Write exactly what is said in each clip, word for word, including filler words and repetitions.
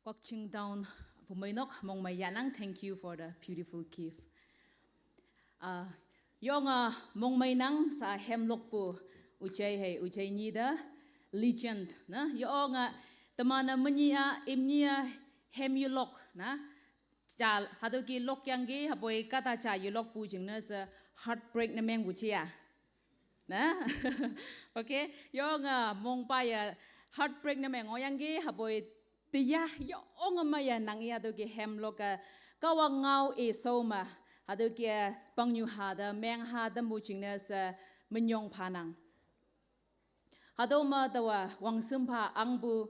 Wakching Town Pumeinok, mongmei yanang, thank you for the beautiful gift. Uh, yonga mongmei nang sa hemlok pu ujai hei ujai ni da legend na yonga temana menia imnia hem yulok na cha hado ki lok yang ki hapoi kata cha yulok pu jing na sa heartbreak na meng bu chia. Na? Okay, yonga mongpa ya heartbreak na meng o yang ki hapoi tiya yonga maya nang ya do ki hem loka kawa ngau e so ma hado ki pangyu ha da meng ha da mu jing na sa menyong phanang. Hado ma tawa wangsim pha ang bu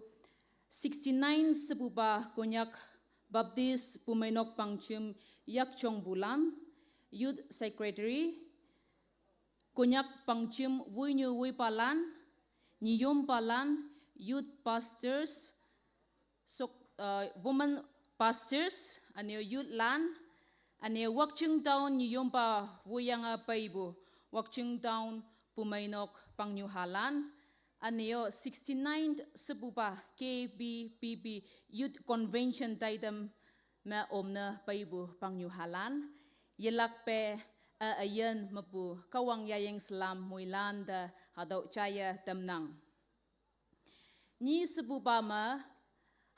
sixty-nine sepupa Konyak Baptist Pumeinok Pangchim Yakchong Bulan, Youth Secretary, Konyak Pangchim Wuinyu Wuipalan, Niyum Palan, Youth Pastors, sok, uh, Women Pastors, aneo Youth Lan, aneo Wakching Town Niyum Pa Wuyanga Paibu, Wakching Town Pumeinok Pangnyuhalan, aneo sixty-ninth sepupa K B P P Youth Convention taidam ma omna paibu Pangnyuhalan, yelak pe a ayan mapu kawang yayeng selam muilan da hadau chaya tamnang. Ni sepupa ma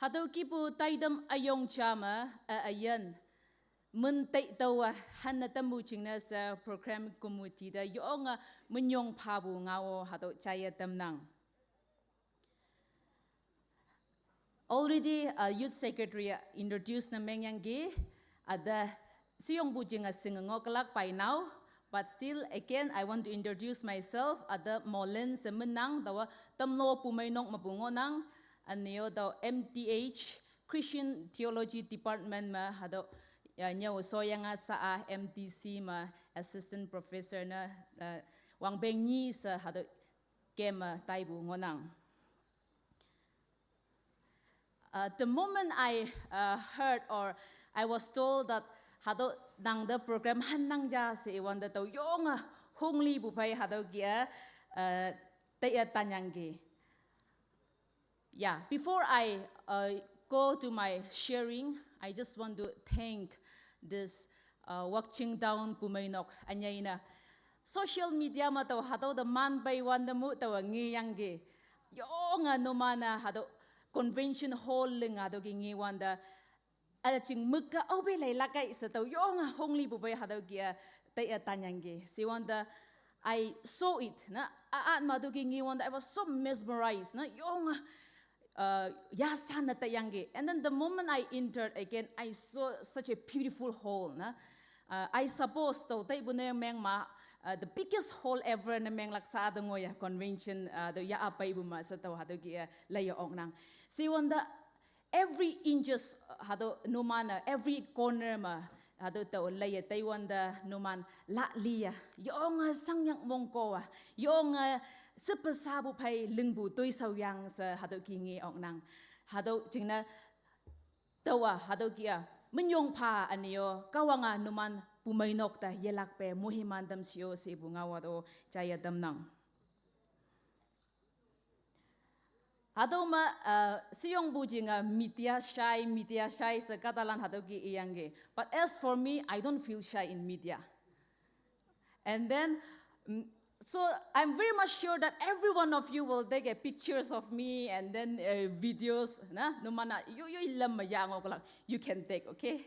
hadau kipu taidam ayong cha ma a ayan men tai tawa hanna tambu ching na sa program committee da yonga menyong phabu ngao hadau chaya tamnang. Already, uh, Youth Secretary, uh, introduced na mengyang gi, ada siyong bu jing a sing ngo kelak by now, but still again I want to introduce myself, ada Molen Semenang, dawa Tamlo Pumeinok Mabungonang, aneo daw M T H Christian Theology Department ma hado ya nyau soyanga sa a M T C ma Assistant Professor na, uh, Wang Beng Ni sa hado kema taibu ngonang. Uh, the moment I, uh, heard or I was told that hado nang the program han nang ja se iwan da tau yonga hungli bu pai hado kia, uh, taya tanyang gi. Yeah, before I, uh, go to my sharing, I just want to thank this, uh, Wakching Town Pumeinok anyaina. Social media ma tau hatau da man bai wan da mu tau ngi yang gi. Yonga numana hatau convention hall ling hatau gi ngi wan da. Ala ching muka au bai lai lakai sa tau yonga hongli bu bai hatau gi a tai a tanyang gi. Si wan da I saw it na a at ma tu gi ngi wan da I was so mesmerized na yonga uh, ya sana ta yang gi. And then the moment I entered again, I saw such a beautiful hall na. Uh, I suppose tau tai bu ne meng ma, uh, the biggest hall ever na meng lak sa da ngoya convention, uh, da ya apai bu ma sa tau hatau gi, uh, la ya ong nang. Si wan da every inches, uh, hatau numana, every corner ma hatau tau laya taiwan da numan la liya. Yonga sang yang mongkoa. Yonga sepa sabu pai lingbu tui sau yang sa hatau ki ngi ong nang. Hatau ching na tawa hatau kia menyong pha aneo kawanga numan Pumeinok ta yelak pe muhiman dam sio si bu ngawa do chaya dam nang. Hatau ma, uh, siyong bu jing a media shy, media shy sa katalan hatau ki iyang ge. But as for me, I don't feel shy in media. And then, mm, so I'm very much sure that every one of you will take a pictures of me and then, uh, videos. Na, numana, you, you ilam ma yang oklak. You can take, okay?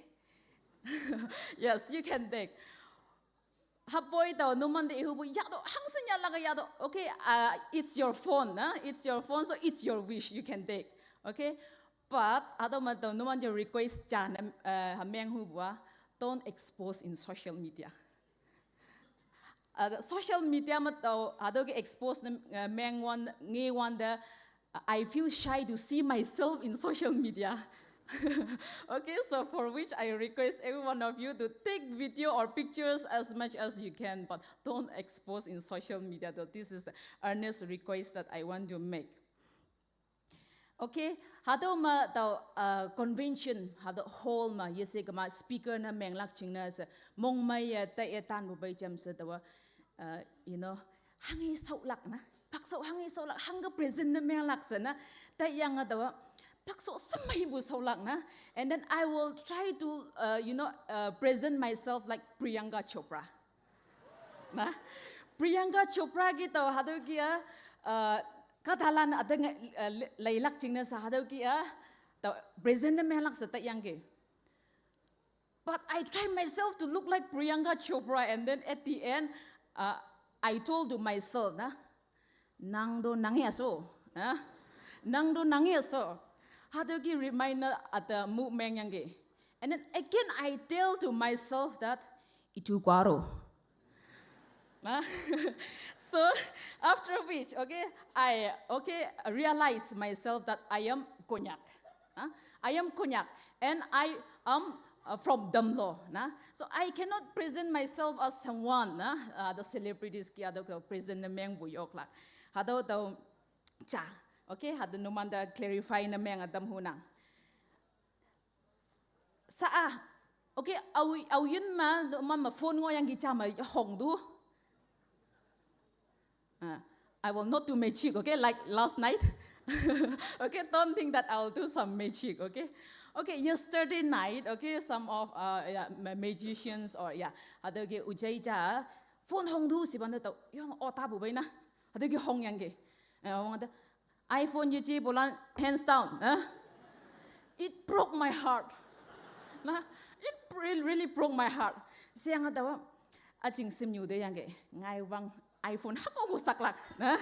Yes, you can take. Hapoi tau numan de ihu bu ya do hang sen ya laga ya do. Okay, uh, it's your phone, na? It's your phone, so it's your wish. You can take. Okay, but hatau ma tau numan je request chan, uh, hameng hu bua. Don't expose in social media. Uh, social media ma tau hatau ke expose na, uh, meng wan ngi wan da I feel shy to see myself in social media. Okay, so for which I request every one of you to take video or pictures as much as you can, but don't expose in social media. So this is the earnest request that I want to make. Okay, hatau ma tau, uh, convention, hatau hall ma, yese kama speaker na menglak ching na sa, mong mai ya, ta ya tan bu bai jam sa tawa, uh, you know, hangi sau lak na. Pak sau hangi sau lak, hang ka present na meng lak sa na. Ta yang a tawa, Pakso semai bu solak na. And then I will try to, uh, you know, uh, present myself like Priyanka Chopra. Na? Priyanka Chopra ki tau hadau ki a, uh, kadalan ada nge, uh, le-, lailak chingna sa hadau ki a, tau present na melak sa ta yang ki. But I try myself to look like Priyanka Chopra, and then at the end, uh, I told to myself, na, nang do nang ya so, na, nang do nang ya so. Hadau ki reminder at the movement yang ki. And then again, I tell to myself that itu kuaro. Na? So after which, okay, I, okay, realize myself that I am Konyak. Na? I am Konyak and I am, uh, from Damlo. Na? So I cannot present myself as someone, na? Uh, the celebrities ki ada ko present na meng bu yok lak. Hadau tau cha. Okay, hadau numanda clarify na meng adam hunang. Sa a. Okay, au, au yun ma, ma, ma phone ngo yang ki cha ma hong du. Uh, I will not do magic, okay, like last night. Okay, don't think that I'll do some magic, okay? Okay, yesterday night, okay, some of, uh, yeah, ma-, magicians or, yeah, hadau ki ujai cha phone hong du si ban da tau, yong o ta bu bai na. Hadau ki hong yang ki. Eh, wang da, iPhone ye chi bolan hands down, eh? It broke my heart. Na, it really, really broke my heart. Siang ada wa, a ching sim nyu de yang ke, ngai wang iPhone hako go saklak, na?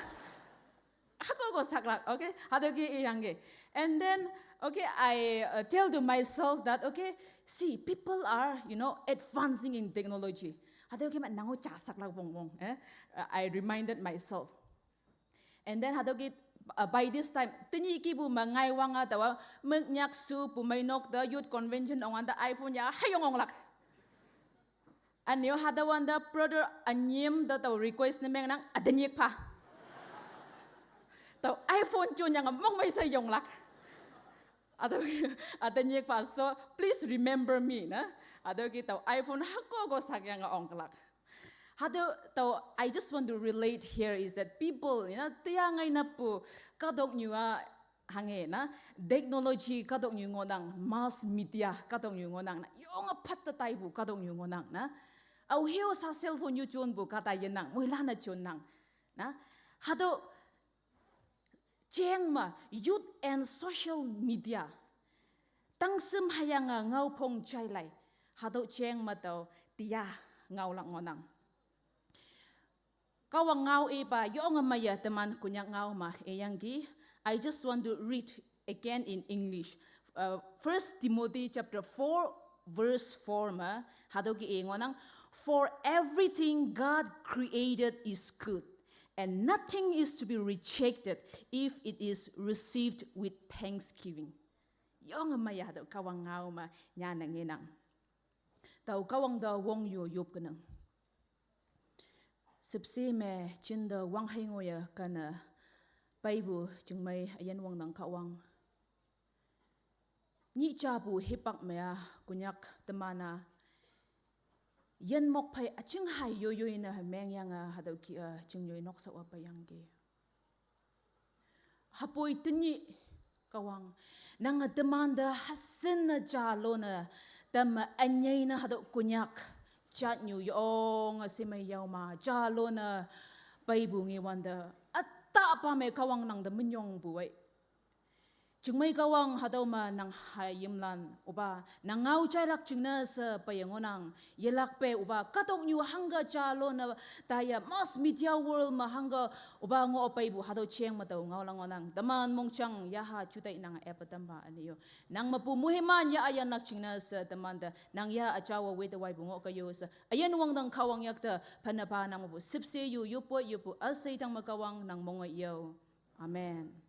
Hako go saklak, okay? Hadau ki yang ke. And then, okay, I, uh, tell to myself that, okay, see, people are, you know, advancing in technology. Hadau ki ma nango cha saklak wong wong, eh? Uh, I reminded myself. And then hadau ki, uh, by this time, tini ki bu ma ngai wang a tau, menyak su bu mai nok da youth convention ong an da iPhone ya, hai yong ong lak. Anio hadau an da brother anyim da tau request na meng nang, ada nyik pa. Tau iPhone chun yang mong mai sa yong lak. Hadau, ada nyik pa. So please remember me, na. Hadau ki tau iPhone hako go sak yang ong lak. Hadau tau, I just want to relate here is that people, you know, tia ngai na pu kadok nyu a hange na, technology kadok nyu ngonang, mass media kadok nyu ngonang, na, yong a pat ta tai bu kadok nyu ngonang, na. Au hiu sa cell phone yu chun bu ka tai yen nang, mui la na chun nang, na. Hadau cheng ma youth and social media. Tang sim hayang a ngau phong chai lai. Hadau cheng ma tau tia ngau lak ngonang. Kawa ngau e ba yong a maya teman Konyak ngau ma e yang ki. I just want to read again in English. Uh, First Timothy chapter four, verse four ma, hadau ki e ngonang, "For everything God created is good, and nothing is to be rejected if it is received with thanksgiving." Yong a maya hadau Kawang ngau ma nya na ngenang. Tau Kawang da wong yo yop kanang. Sipsi me chin da wang hai ngoya kana paibu chingmai ayan wang nang Kawang. Ni cha bu hipak me a Konyak temana yan mok phai a ching hai yo yo na meng yang a hadau ki a ching yo nok sa wa pa yang ki. Hapoi tini Kawang, nang a teman da hasin na jalo na tam a anyai na hadau Konyak chat nyu yong a simai yau ma jalo na paibu ngi wan da ata pa me Kawang nang da menyong bu wai. Chingmai Kawang hadau ma nang hai yimlan uba nang ngau chai lak ching na sa pa yang ngonang. Yelak pe uba katok nyu hangga jalo na taya mass media world ma hangga uba ngo apai bu hadau cheng ma tau ngau lang ngonang. Teman mong chang ya ha chutai nang e pa tamba ani yo. Nang ma pu muhiman ya ayan lak ching na sa teman da nang ya a chawa we da wai bu ngo ka yo sa. Ayan wang dang Kawang yak da pana pa nang ma pu sipsi yu yu po yu pu asai tang ma Kawang nang mong yo. Amen.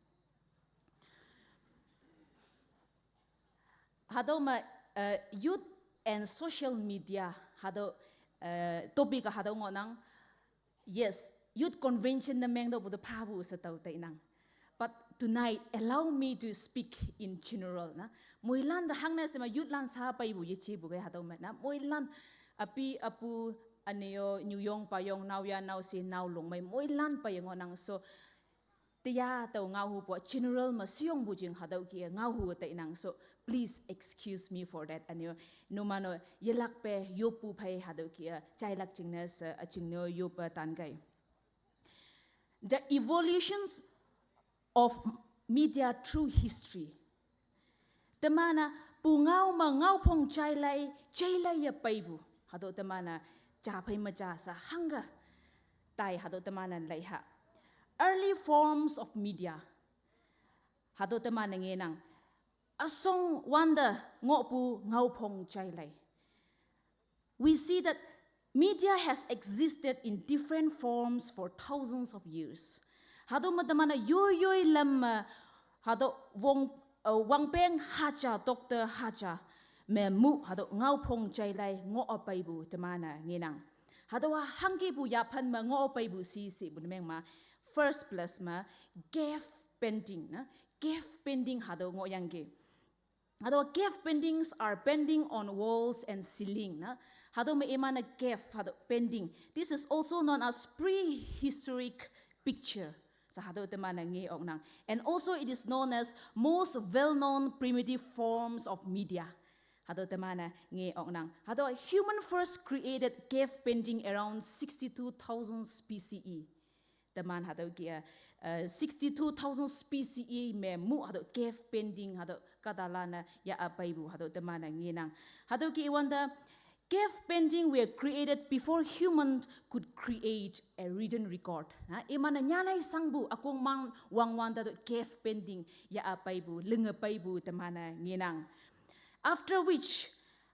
Hadau ma, uh, youth and social media hadau, uh, topic hadau ngonang. Yes, youth convention na meng dau bu da pa bu sa tau tai nang. But tonight, allow me to speak in general na. Muilan da hang na sema youth lan sa pai bu ye chi bu ke hadau ma na. Muilan api apu aneo nyuyong payong nau ya nau si nau long mai muilan pa yang ngonang. So Teya tao ngaohupu general me siyongpu jing hatüo kih-e ngaohu teinang. So please excuse me for that. Üne-o, numan-o yelakpe yoppu phei hatüo kih-e jailak jingne she, üjingne-o yoppe tankei. The evolutions of media through history. Teman-a pungao me ngaophong jailai, jailai ye peipu. Hatüo teman-a ja phei me ja she hangke tai hatüo teman-a leiha. Early forms of media. Hatüo teman-e ngenang. Üsong wante ngohpu ngaophong jailai. We see that media has existed in different forms for thousands of years. Hatüo me teman-e yoi yoi lam me, hatüo wong, uh, wangpeng haja, doctor haja, me mu hatüo ngaophong jailai ngoh peipu teman-e ngenang. Hatüowa hangkepu yaphan me ngoh peipu shi shepu ne meng ma, first place me, cave painting na, cave painting hatüo ngohyangki. Hatüo cave paintings are painting on walls and ceiling na. Hatüo me iman-e cave, hatüo painting. This is also known as prehistoric picture. She hatüo teman-e nge oknang. And also it is known as most well-known primitive forms of media. Hatüo teman-e nge oknang. Hatüo human first created cave painting around sixty-two thousand B C E. Teman hatüo kih-e, uh, sixty-two thousand B C E me mu hatüo cave painting hatüo kahtalan-e ya-a peipu hatüo teman-e ngenang. Hatüo kih-e wante cave painting were created before humans could create a written record. Na, iman-e nyanai shangpu ükong mang wangwante hatüo cave painting ya-a peipu, linge peipu teman-e ngenang. After which,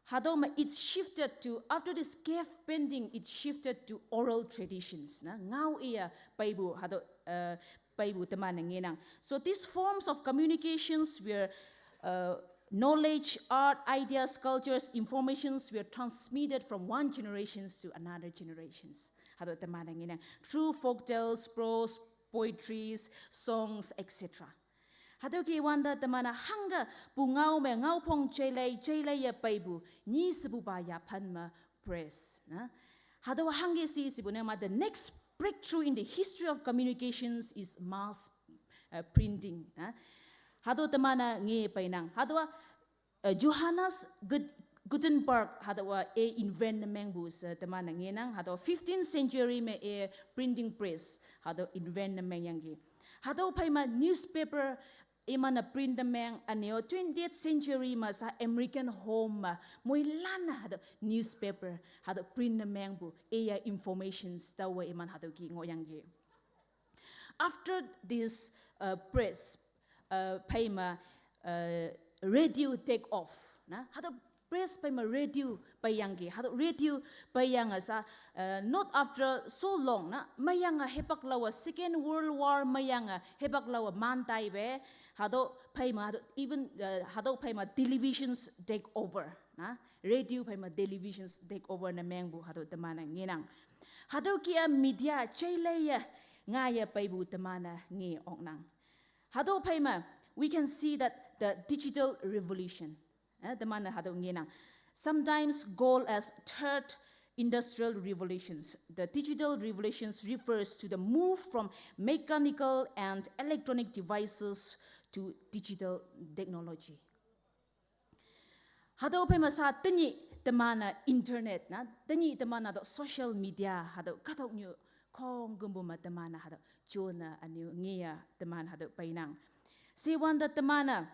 hatüo me it shifted to, after this cave painting, it shifted to oral traditions. Na, ngao iye peipu, hatüo, uh, peipu teman-e ngenang. So these forms of communications where, uh, knowledge, art, ideas, cultures, informations were transmitted from one generations to another generations. Hatüo teman-e ngenang. Through folktales, prose, poetries, songs, et cetera. Hatüo kih-e wante teman-e hangke pungao me ngaophong jailai, jailai ye peipu, nyi shepupa yaphan me press na. Hatüo hangke shi shepu ne ma, the next breakthrough in the history of communications is mass, uh, printing na. Hatüo teman-e nge peinang. Hatüowa, uh, Johannes Gut-, Gutenberg hatüowa-e invent ne mengpu she teman-e ngenang. Hatüo fifteenth century me-e printing press hatüo invent ne mengyangki. Hatüo phei me newspaper iman-e print ne meng, üne-o twentieth century me sha American home me moilan-e hatüo newspaper hatüo print ne mengpu, iye informations taowe iman hatüo kih ngohyangki. After this, uh, press, uh, phei me, uh, radio take off na, hatüo press phei me radio peiyangki, hatüo radio peiyange sha, uh, not after so long na, meiyange hipak laowe Second World War meiyange hipak laowe man taipe, hatüo phei me, hatüo even, uh, hatüo phei me televisions take over na, radio phei me televisions take over ne mengpu hatüo teman-e ngenang. Hatüo kih-a media jailai ye ngaiye peipu teman-e nge oknang. Hatüo phei me, we can see that the digital revolution, eh, teman-e hatüo ngenang, sometimes called as third industrial revolutions. The digital revolutions refers to the move from mechanical and electronic devices to digital technology. Hatüo phei me sha tenyih teman-e internet na, tenyih teman-e hatüo social media hatüo kahtoknyu khongkümpu me teman-e hatüo jone üne-o ngeye teman hatüo peinang. Shiwante teman-e,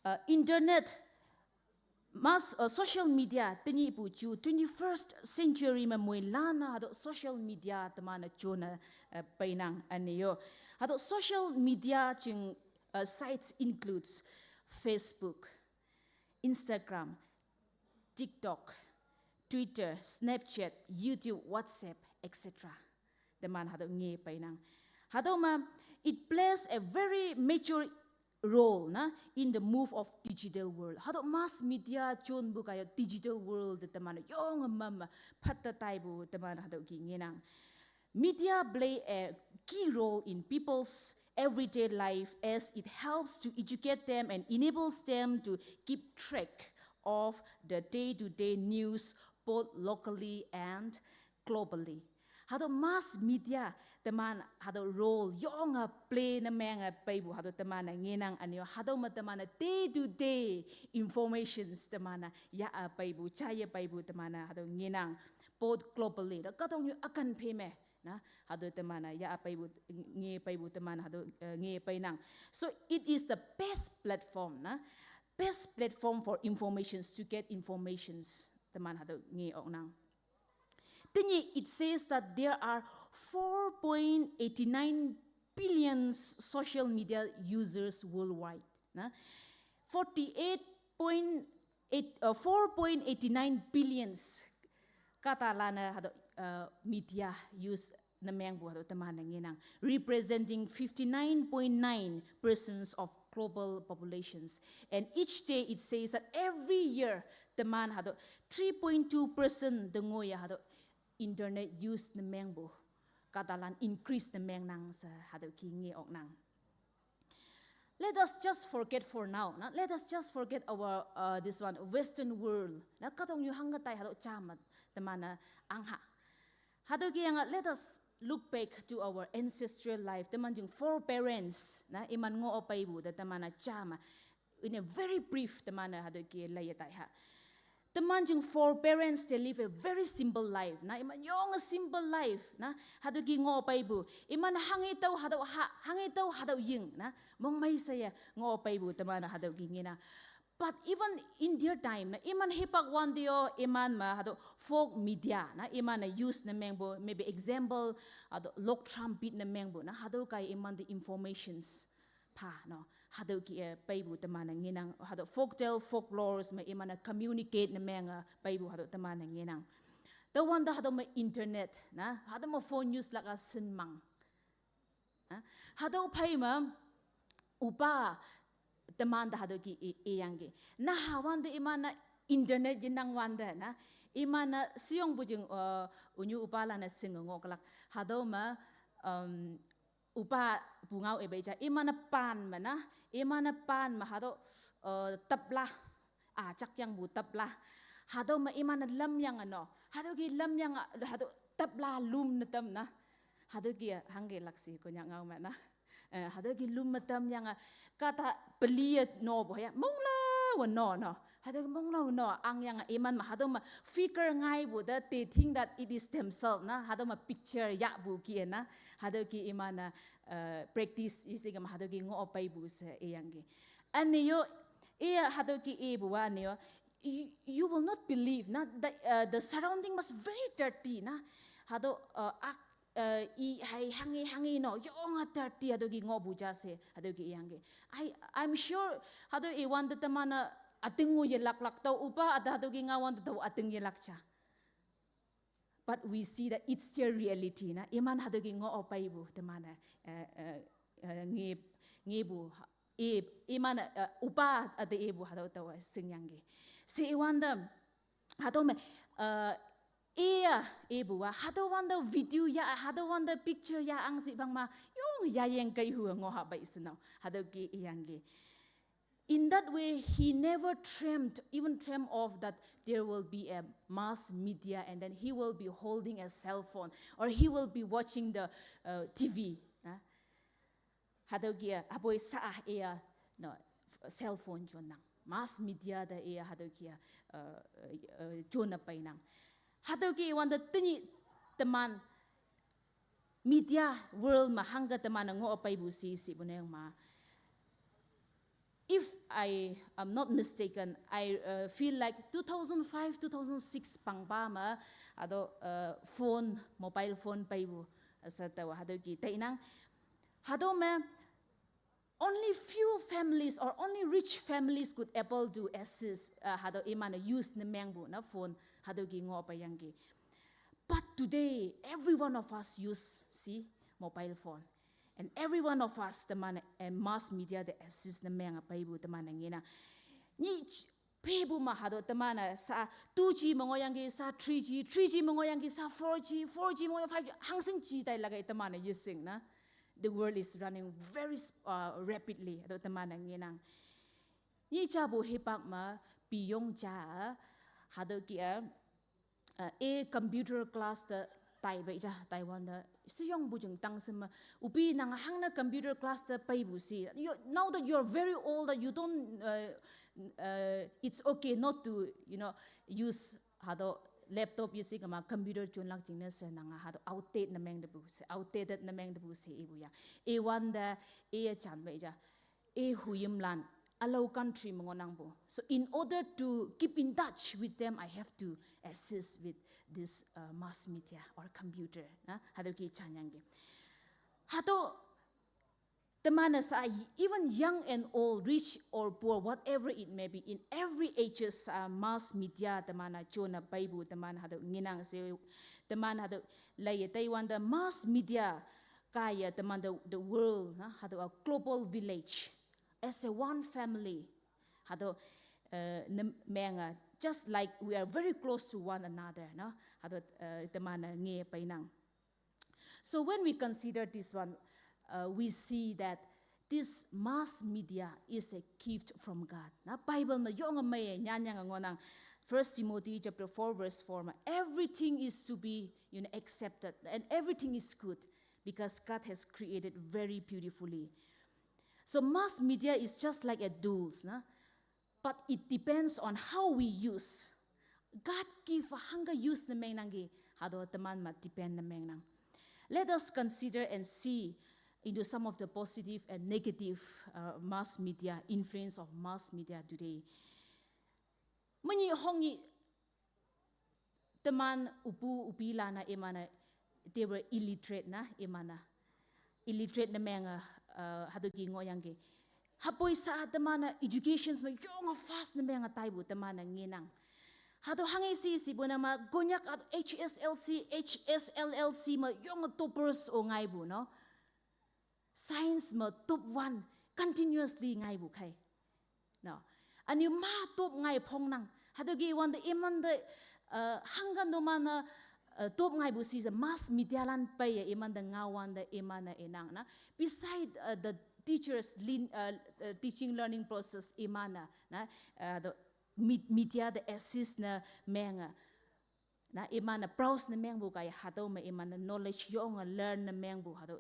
uh, internet, mass, uh, social media tenyihpu ju twenty-first century me moilan-e hatüo social media teman-e jone, uh, peinang üne-o. Hatüo social media jing, uh, sites includes Facebook, Instagram, TikTok, Twitter, Snapchat, YouTube, WhatsApp, et cetera. Teman hatüo nge peinang. Hatüo me, it plays a very major role na in the move of digital world. Hatüo mass media jonpu kaiye digital world teman-e yonge meme phatte taipu teman hatüo kih ngenang. Media play a key role in people's everyday life as it helps to educate them and enables them to keep track of the day-to-day news both locally and globally. Hatüo mass media teman hatüo role yonge play ne menge peipu hatüo teman-e ngenang. Üne-o hatüo me teman-e day to day informations teman-e ya-a peipu, jaiye peipu teman-e hatüo ngenang. Both globally, te kahtoknyu ükan phe me, na, hatüo teman-e ya-a peipu, nge peipu teman-e hatüo, eh, nge peinang. So it is the best platform, na, best platform for informations, to get informations. Teman hatüo nge oknang. Tenyih it says that there are four point eight nine billion social media users worldwide, na? Forty-eight point eight, uh, four point eight nine billions kahtalan-e hatüo, uh, media use ne mengpu hatüo teman-e ngenang, representing fifty-nine point nine percent of global populations. And each day it says that every year teman hatüo three point two percent te ngoiye hatüo internet use ne mengpu kahtalan increase ne mengnang she hatüo ki nge oknang. Let us just forget for now, na? Let us just forget our, uh, this one, Western world. Na, kahtoknyu hangke tai hatüo jame teman-e angha. Hatüo ki yange, let us look back to our ancestral life. Teman jing foreparents, na, iman ngoh peipu te teman-e jame. In a very brief, teman-e hatüo ki leiye tai ha. Teman jing foreparents, they live a very simple life, na, iman yonge simple life, na, hatüo ki ngoh peipu. Iman hanghe tao hatüo ha, hanghe tao hatüo ying, na, mongmei she ye ngoh peipu teman-e hatüo ki ngenang. But even in their time, na, iman hipak wante-o, iman me hatüo folk media, na, iman-e use ne mengpu, maybe example, hatüo log trumpet ne mengpu, na, hatüo kai iman te informations pha, no. Hatüo ki, eh, peipu teman-e ngenang, hatüo folktale, folklores me iman-e communicate ne menge peipu hatüo teman-e ngenang. Tüowante hatüo me internet, na, hatüo me phone use lak-a shinmang. Na, hatüo phei me, üpa teman te hatüo ki i, iyangki. Naha wante iman-e internet yenang wante, na, iman-e sheyongpu jing, uh, ünyu üpalan-e shinge ngohlak. Hatüo me, um, üpa pungao epei ja, iman-e pan me, na, iman-e pan me hatüo, uh, tapla, a, jakyangpu tapla. Hatüo me iman-e lamyange, no. Hatüo ki lamyange, hatüo tapla lüm ne tam, na. Hatüo ki hangke lak shi Konyak ngao me, na. Eh, hatüo ki lüm me tamyange, kahta peli-e nopu ya, mongla we no, no. Hatüo ki mongla we no, angyange iman me hatüo me figure ngaipu te, they think that it is themselves, na. Hatüo me picture yahpu ki, na. Hatüo ki iman-e, eh, practice isike me hatüo ki ngoh peipu she iyangki. Üne-o, i hatüo ki ipu wa üne-o, you, you will not believe, na, the, uh, the surrounding was very dirty, na. Hatüo, uh, ak, uh, i hai hanghe hanghe, no, yonge dirty hatüo ki ngohpu ja she hatüo ki iyangki. I, I'm sure hatüo iwante teman-e ütingo yelaklak, tao üpa üte hatüo ki ngao wante tao üting yelak ja. But we see that it's their reality, na. Iman hatüo ki ngoh peipu teman-e, eh, eh, eh, nge, ngepu, i, iman, eh, üpa üte ipu hatüo taowa shingyangki. She iwante, hatüo me, eh, iya, ipu wa, hatüo wante video ya, hatüo wante picture ya angshi pang ma, yong yayeng kaihu ngoh ha pei she no. Hatüo ki iyangki. In that way, he never dreamed, even dreamed of that there will be a mass media and then he will be holding a cell phone or he will be watching the, uh, T V, na? Hatüo ki, hapoi sha-a iya, no, cell phone jonnang. Mass media te iya hatüo ki, uh, uh, uh, jone peinang. Hatüo ki wante tenyih teman media world me hangke teman-e ngoh peipu shi shipu neng ma. If I am not mistaken, I, uh, feel like two thousand five, two thousand six pangpa me, hatüo, uh, phone, mobile phone peipu, uh, she taowa hatüo ki tainang. Hatüo me, only few families or only rich families could able to access, uh, hatüo iman-e use ne mengpu, na, phone, hatüo ki ngoh peiyangki. But today, every one of us use, see, mobile phone. And every one of us, teman-e, eh, mass media te access ne menge peipu teman-e ngenang. Nyih ch-, peipu me hatüo teman-e sha two G me ngohyangki, sha three G, three G me ngohyangki, sha four G, four G me ngohyang five G, hangshin ji tailak-e teman-e yeshing, na. The world is running very, uh, rapidly. Hatüo teman-e ngenang. Nyih japu hipak me piyong ja, hatüo ki, uh, uh, i computer class te Taibai ja Taiwan da siyong bujung tang sema upi nang hang na computer class da pai bu si. You, now that you're very old, that you don't, uh, uh, it's okay not to, you know, use hado laptop use kama computer chun lak jing na se nang hado outdated na meng da bu se, outdated na meng da bu se ibu ya. E wan da e chan bai ja. E huyim lan alo country mengonang bu. So in order to keep in touch with them, I have to assist with this, uh, mass media or computer. Na hado ki chanyang ki. Hado teman sa, even young and old, rich or poor, whatever it may be, in every ages, uh, mass media teman chona pai bu teman hado nginang se teman hado lai Taiwan the mass media kaya teman the, the world na hado a global village as a one family hado, uh, menga just like we are very close to one another na hado, uh, teman nge painang. So when we consider this one, uh, we see that this mass media is a gift from God. Na Bible na yong mai nyanyang ngonang First Timothy chapter four verse four ma, everything is to be, you know, accepted and everything is good because God has created very beautifully. So mass media is just like a tools na, but it depends on how we use. God give hanga use na meng nanggi hado teman ma depend na meng nang. Let us consider and see into some of the positive and negative, uh, mass media, influence of mass media today. Mani hongi teman upu upi lana emana, they were illiterate na emana. Illiterate na menga, uh, hado ki ngoyang ki. Hapoi sa temana educations ma yong fast na menga taibu temana nginang. Hado hangi si si bu nama Konyak at H S L C, H S L L C ma yong toppers o ngai bu no. Science ma top one continuously ngai bu kai. No. Ani ma top ngai phong nang. Hado gi wan the iman the, uh, hanga no mana, uh, top ngai bu si mass media lan pai ya iman the ngawan the imana enang na. Beside, uh, the teachers lin, uh, uh, teaching learning process imana na, uh, the media the assist na menga. Na emana browse na mengbu kaya hado ma emana knowledge yong learn na mengbu hado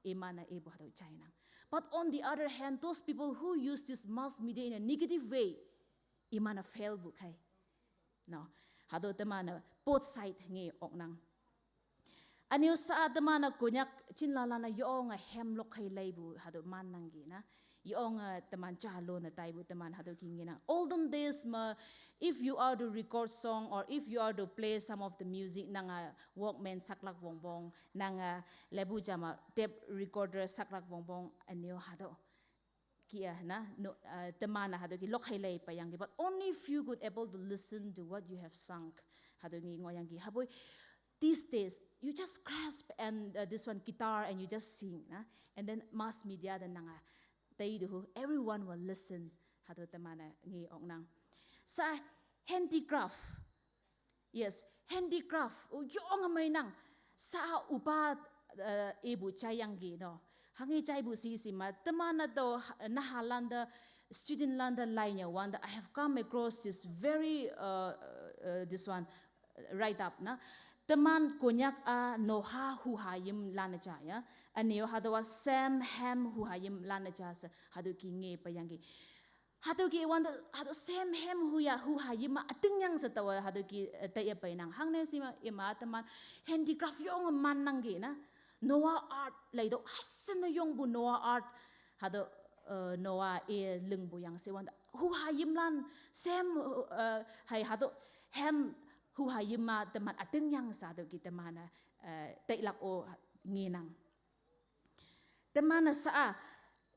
emana ebu hado china. But on the other hand, those people who use this mass media in a negative way, emana fail bu kai. No, hado temana both side nge oknang. Anio sa temana Konyak chin lala na yong a hem lok hai laibu hado man nanggi na. Yong a teman chalo na taibu teman hado ki nginang. Olden days ma, if you are to record song or if you are to play some of the music nanga Walkman saklak bongbong, nanga lebu jama tape recorder saklak bongbong, anio hado. Kia na, no, uh, temana hado ki lok hai lai payang ki, but only few could able to listen to what you have sung. Hado ngi ngoyang ki. Hapoi, these days, you just grasp and, uh, this one guitar and you just sing na, and then mass media the nanga. Taidu hu, everyone will listen. Hado temana ngi oknang. Sa handicraft. Yes, handicraft. O yong amai nang. Sa upa, uh, ebu chayang gi no. Hangi chai bu si si ma. Temana do naha landa student landa lainnya wanda I have come across this very, uh, uh, this one, uh, write up na. Teman Konyak a noha huhayim lana cha ya. Anio hado wa Sam Ham huhayim lana cha sa hado ki nge payang ki. Hado ki wanda hado Sam Ham huya huhayim ma ating yang sa tawa hado ki, uh, taya painang. Hang ne si ma ima teman handicraft yong man nang gi na. Noah Art lai do hasen na yong bu Noah Art hado, uh, Noah e leng bu yang si wanda huhayim lan Sam, uh, hai hado Ham huhayim ma teman ating yang sa do ki temana, uh, tailak o nginang. Temana sa a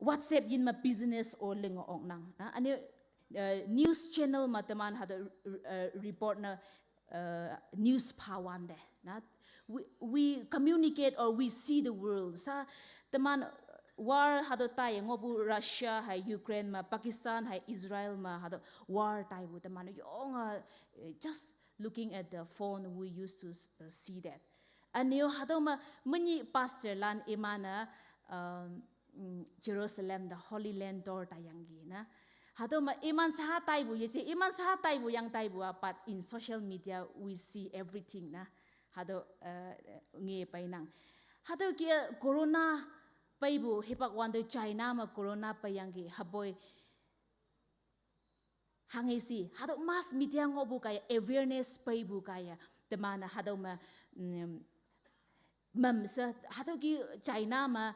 WhatsApp yin ma business o leng oknang. Na, ani, uh, news channel ma teman hado, uh, report na, uh, news pawan de. Na, we, we communicate or we see the world. Sa teman war hado tai ngobu Russia hai Ukraine ma Pakistan hai Israel ma hado war tai bu teman yong, uh, just looking at the phone we used to, uh, see that. Anio hado ma mani pastor lan imana, um, mm, Jerusalem, the Holy Land door tayang gi na. Hado ma iman sa taibu ye si, iman sa taibu yang taibu apat in social media we see everything na. Hatüo, eh, nge peinang. Hatüo ke corona peipu hipak wante China me corona peiyangki hüpoi. Hanghe shi, hatüo mass media ngohpu kaiye awareness peipu kaiye. Teman-e hatüo me, mm, mamshe, hatüo ke China me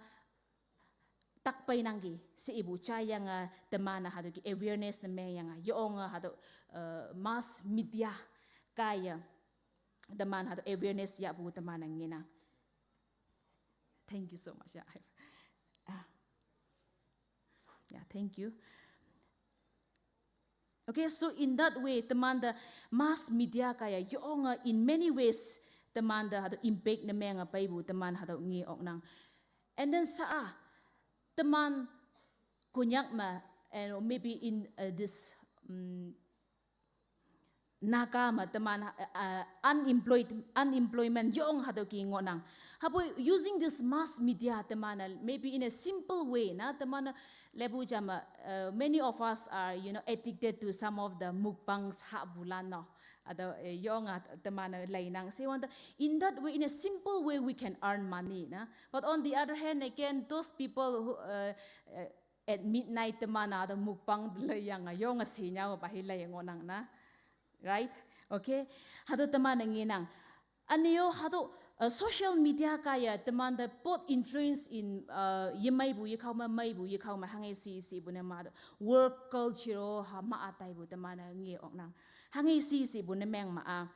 tak peinangki, she ipu jaiyange teman-e hatüo ke awareness ne mengyange, yonge hatüo, eh, mass media kaiye. Teman hatüo awareness yahpu teman-e ngenang. Thank you so much. Yeah, I, ah. Yeah, thank you. Okay, so in that way, teman te mass media kaiye yonge in many ways, teman te hatüo impact ne menge peipu teman hatüo nge oknang. And then sa-a, teman Konyak me, and maybe in, uh, this, mm, Naga me teman, uh, uh, unemployed, unemployment yong hatüo ke ngohnang. Hüpoi using this mass media teman-e, maybe in a simple way na, teman-e lepu jame, uh, many of us are, you know, addicted to some of the mukbangs hahpulan no. Hatüo, eh, yong-a teman-e leinang. She wante, in that way, in a simple way, we can earn money na. But on the other hand, again, those people who, uh, uh, at midnight teman-e hatüo mukbang leiyange, yonge shinyao pa hi lei ngohnang na. Right? Okay? Hatüo teman-e ngenang. Üne-o hatüo, uh, social media kaiye teman te both influence in, uh, yemeipu yekhao me, meipu yekhao me, hanghe shi, shipu ne ma hatüo work culture-o ha ma-a taipu teman-e nge oknang. Hanghe shi, shipu ne meng ma-a.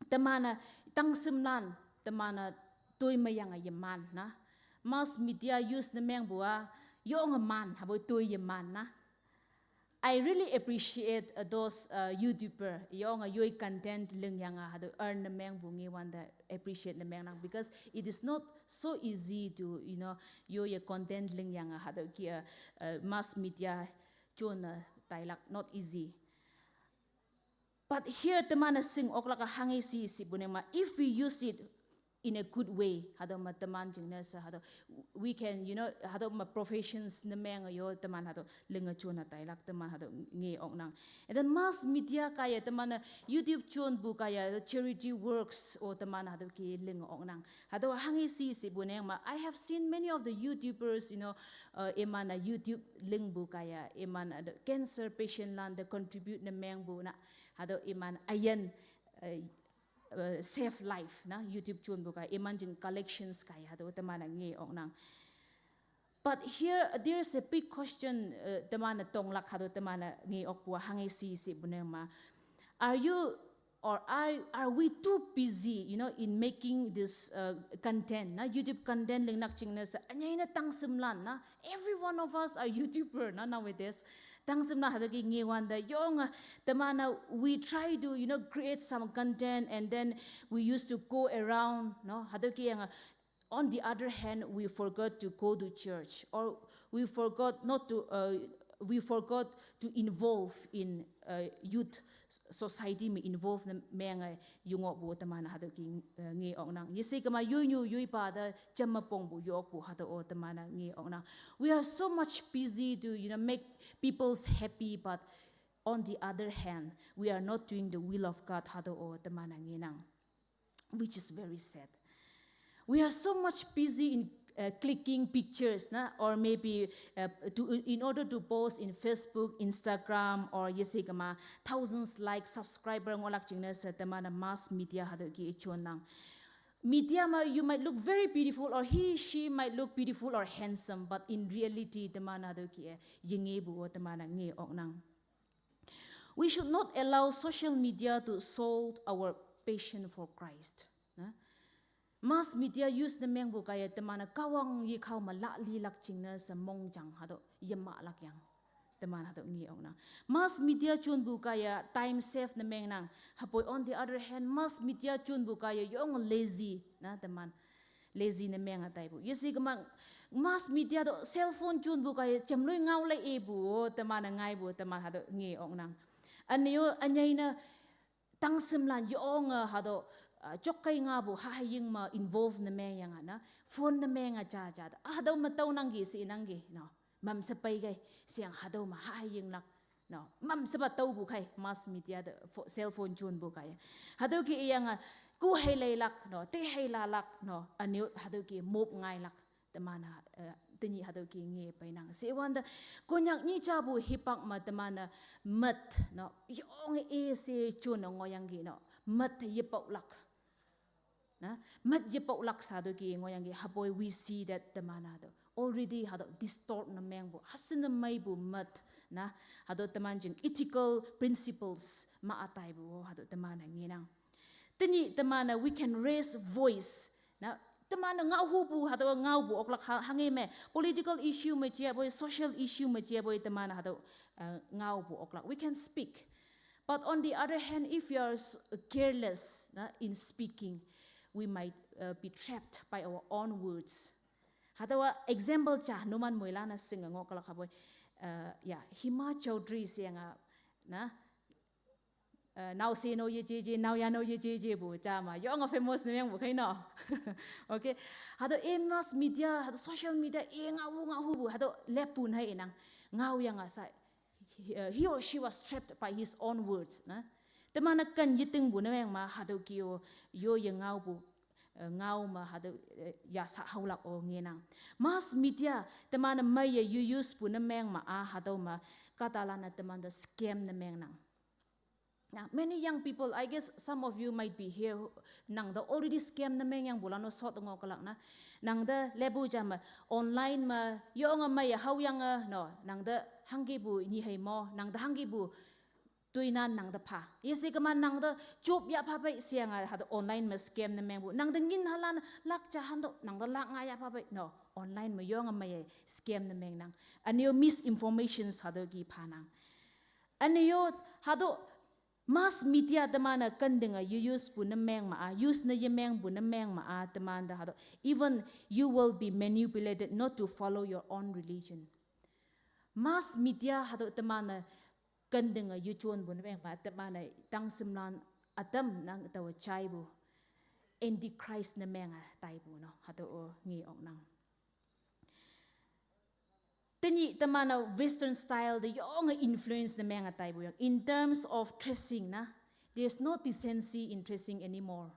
Teman-e tangshimlan, teman-e toi meyange yeman na. Mass media use ne mengpu-a, yonge man, hüpoi toi yeman na. I really appreciate, uh, those, uh, YouTuber, yonge yoi content lingyange hatüo earn ne mengpu ngewante appreciate ne mengnang, because it is not so easy to, you know, yoi ye content lingyange hatüo ke, uh, mass media jone tailak, not easy. But here teman-e shing oklak-a hanghe shi, shipu ne ma, if we use it in a good way, hatüo me teman jingne she hatüo, we can, you know, hatüo me professions ne menge yo teman hatüo linge jone tailak teman hatüo nge oknang. And then mass media kaiye teman-e YouTube jonpu kaiye charity works-o teman hatüo ke linge oknang. Hatüo hanghe shi, shipu ne ma, I have seen many of the YouTubers, you know, uh, iman-e YouTube lingpu kaiye, iman-e the cancer patient lan te contribute ne mengpu na. Hatüo iman üyin, uh, uh, save life na, YouTube jonpu kaiye, iman jing collections kaiye, hatüo teman-e nge oknang. But here, there's a big question, uh, teman-e tonglak hatüo teman-e nge okpu-a hanghe shi, shipu ne ma. Are you, or are, are we too busy, you know, in making this, uh, content na, YouTube content lingnak jingne she, ünyei ne tangshimlan na, every one of us are YouTuber na nowadays. Tangshimlan hatüo ke ngewante yonge, teman-e, we try to, you know, create some content and then we used to go around, no? Hatüo ke yange, on the other hand, we forgot to go to church, or we forgot not to, uh, we forgot to involve in, uh, youth s-, society me involve ne menge yengohpu teman hatüo ke, uh, nge oknang. Yeshe kema yoinyu yoipa te jamme pongpu yokpu hatüo-o teman-e nge oknang. We are so much busy to, you know, make people's happy, but on the other hand, we are not doing the will of God hatüo-o teman-e ngenang. Which is very sad. We are so much busy in, uh, clicking pictures na, or maybe, uh, to, in order to post in Facebook, Instagram, or yeshe kema thousands like subscriber ngohlak jingne she teman-e mass media hatüo ke jonnang. Media me you might look very beautiful, or he, she might look beautiful or handsome, but in reality teman hatüo ke yengepu-o teman-e nge oknang. We should not allow social media to solve our passion for Christ. Na? Mass media use ne mengpu kaiye teman-e Kahwang yekhao me lahlilak jingne she mongjang hatüo yemahlak yang. Teman hatüo nge oknang. Mass media jonpu kaiye time save ne mengnang. Hüpoi on the other hand, mass media jonpu kaiye yong lazy na teman. Lazy ne menge taipu. Yeshe kema mass media to cell phone jonpu kaiye jamloi ngao lei ipu-o teman-e ngaipu teman hatüo nge oknang. Üne-o ünyei ne tangshimlan yonge hatüo, uh, jokkei ngapu haheying me involve ne mengyange na, phone ne menge jaja te. Hatüo me tüonangki she nangki no. Mamshe peikei, sheyange hatüo me haheyinglak no. Mamshepa tüopu kei mass media te pho-, cell phone jonpu kaiye. Hatüo ke iyange Ku hei leilak, no, te hei lalak, no, anyo hatüo ki mop ngailak, teman-a, eh, tenyih hatüo ki nge peinang. Sewante, Konyak nyi japu hipak me teman-e met, no, yonge ese jun ngohyangki, no, met yepaolak. Na, met yepaolak sa tüo ki ngohyangki, hüpoi we see that teman-a to already hatüo distort ne mengpu, hasen ne meipu met, na, hatüo teman jing ethical principles ma-a taipu, hatüo teman-e ngenang. Tenyih teman-e we can raise voice. Na, teman-e ngaohupu, hatüo ngaopu oklak ha-, hanghe me, political issue me japoi, social issue me japoi, teman-e hatüo, eh, ngaopu oklak. We can speak. But on the other hand, if we are s-, careless, na, in speaking, we might, uh, be trapped by our own words. Hatüowa example ja numan moilan-e shinge ngoh kalak hüpoi, uh, ya, Hema Chaudhary sheyange, na, uh, naoshe no yejeje, naoyha no yejejepu ja ma, yonge famous ne mengpu khei no. Okay. Hatüo e mass media, hatüo social media, e ngaohu ngaohupu, hatüo leppu nai inang, ngaoyange sa, he, uh, he or she was trapped by his own words, na. Teman-e ken yetingpu ne meng ma, hatüo ki-o, yo ye ngaopu, eh, ngao me hatüo, eh, yasa haolak-o ngenang. Mass media, teman-e meiye yu-, use pu ne meng ma-a, hatüo me, kahtalan-e temante scam ne mengnang. Now, many young people, I guess some of you might be here, nangte already scam ne mengyangpulan-o sot ngoh kalak na. Nangte leppu ja me, online me, yonge meiye haoyange, no, nangte hangkipu nyi hei mo, nangte hangkipu toinan nangte pha. Yeshe kema nangte job yah pha pei sheyange hatüo online me scam ne mengpu. Nangte ngin halan lak ja hanto, nangte lak nga yah pha pei, no, online me yonge meiye scam ne mengnang. Üne-o misinformations hatüo ki phanang. Üne-o hatüo mass media teman-e kentinge yu-, use pu ne meng ma-a, use ne yemengpu ne meng ma-a, temante hatüo, even you will be manipulated not to follow your own religion. Mass media hatüo teman-e kentinge yujonpu ne meng ma, teman-e tangshimlan ütam nang taowe jaipu, Antichrist ne menge taipu no, hatüo-o nge oknang. Tenyih teman-e Western style te yonge influence ne menge taipu yang. In terms of dressing na, there's no decency in dressing anymore.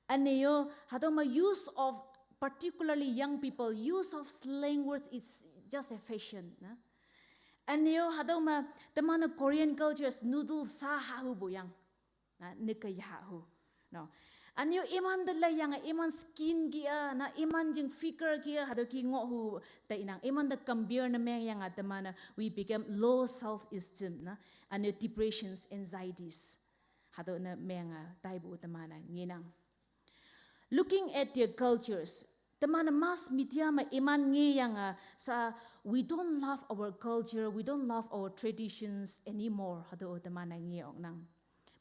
Üne-o, hatüo me use of, particularly young people, use of slang words is just a fashion na. Üne-o, hatüo me teman-e Korean cultures noodle sa hahupu yang. Na, neke yahu. No. Üne-o iman te laiyange, iman skin ki-a, na, iman jing figure ki-a, hatüo ki ngohhu ta inang. Iman te compare ne mengyange teman-e, we become low self-esteem na. Üne-o depressions, anxieties. Hatüo ne menge taipu teman-e ngenang. Looking at their cultures, teman-e mass media me iman ngeyange sa, we don't love our culture, we don't love our traditions anymore. Hatüo teman-e nge oknang.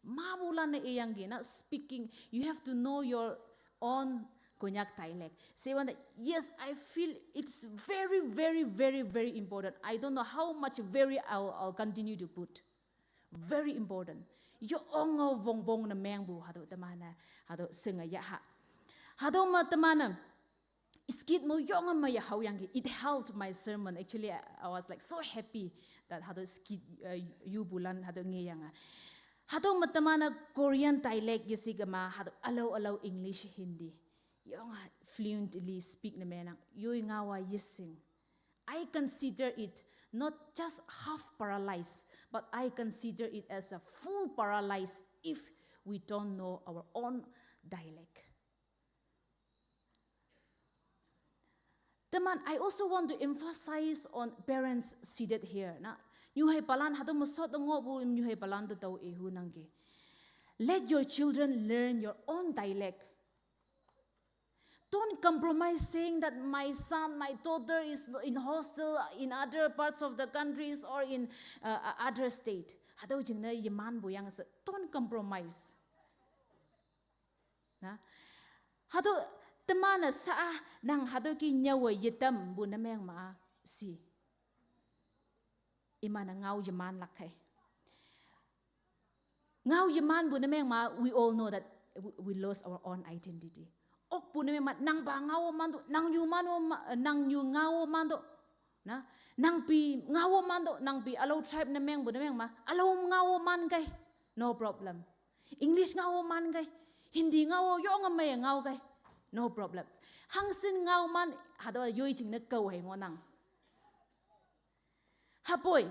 Mapulan-e iyangki na speaking, you have to know your own Konyak dialect. Say one, yes, I feel it's very, very, very, very important. I don't know how much very I'll, I'll continue to put. Very important. Yo ongo wongbong ne mengpu hatüo teman-e, hatüo shinge yaha. Hatüo me teman-e skit mo yonge meiye haoyangki. It helped my sermon. Actually, I, I was, like, so happy that hatüo skit, uh, yupulan hatüo ngeyange. Hatüo me teman-e Korean dialect yeshe kema, hatüo ülao ülao English, Hindi yonge fluently speak ne menang. Yoi ngaowa yeshing. I consider it not just half paralyzed, but I consider it as a full paralyzed if we don't know our own dialect. Teman, I also want to emphasize on parents seated here. Na, nyuheipalan hatüo me sot ngohpu nyuheipalan te tao ihunangki. Let your children learn your own dialect. Don't compromise saying that my son, my daughter is in hostel in other parts of the countries or in, uh, other state. Hatüo jingne yemanpu yang she, don't compromise. Na? Hatüo teman-e sa-a nang hatüo ki nyüowe yetampu ne meng ma shi. Iman-e ngao yemanlak khei. Ngao yemanpu ne meng ma, we all know that we, we lost our own identity. Okpu ne meng ma, nangpa ngao manto, nang yu manto, ma, nang yu ngao manto. Na, nangpi ngao manto, nangpi ülao tribe ne mengpu ne meng ma, ülao ngao man kei. No problem. English ngao man kei. Hindi ngao yong a mei ngao kai. No problem. Hangsin ngao man, hatüo yoi jingne kao hei ngohnang. Hapoi,